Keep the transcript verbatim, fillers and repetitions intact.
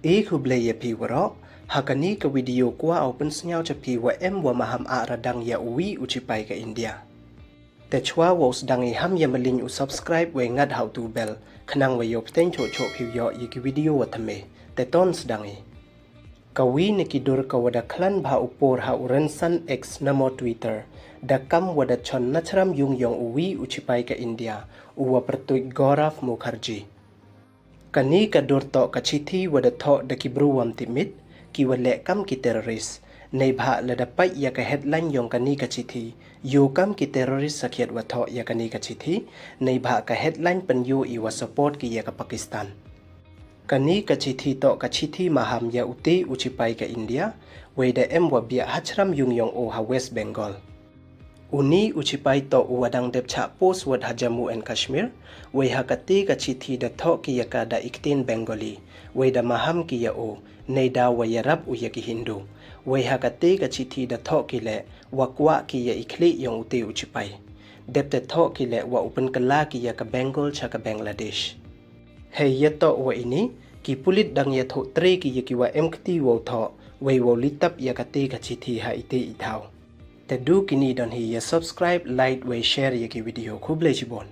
E khublei ya phi waroh, ha kani ka video kwah u pynsngew cha phi wa em wa maham a radang ya uwi u chipai ka India. Te chwa wow sdang i ham ya malin u subscribe wei ngat ha u tu bell, khnang wa yow pteng choh choh phi u yoh ya ki video wa thymme. Te ton sdang i. Kawi na ki dur ka wa da khlan bha u por ha u rynsan X namo Twitter, da kam wa da chon nachram yung yong uwi u chipai ka India, u wa pyrtuit Gaurav Mukherjee. Kani ka dur toh ka chithi wa da thoh da ki bru wam tipmit, ki wa leh kam ki terrorist. Neibhah lada pait ya ka headline yong kani ka chithi, yoh kam ki terrorist sakhiat wa thoh ya kani ka chithi, neibhah ka headline pynyoh i wa support ki ya ka Pakistan. Kani ka chithi toh ka chithi maham ya ute u chipai ka India, wei da em wa biah hachram yung yong o ha West Bengal. Uni u chipai toh u wa dang dep chah post wat ha Jammu and Kashmir, wei ha kate ka chithi da thoh ki ya ka da i ktien Bengali, wei da maham ki ya o, neidaw wa yarap u ya ki Hindu. Wei ha kate ka chithi da thoh ki leh, wa kwah ki ya i khlieh yong ute u chipai. Dep te thoh ki leh wa u pynkylla ki ya ka Bengal cha ka Bangladesh. Hei ya toh wa ini, ki pulit dang ya thoh tre ki ya ki wa em kti wow thoh, wei wow litap ya kate ka chithi ha ite i thaw. Te du kini don hi, ya subscribe, like, wei share ya ki video. Khublei chibon.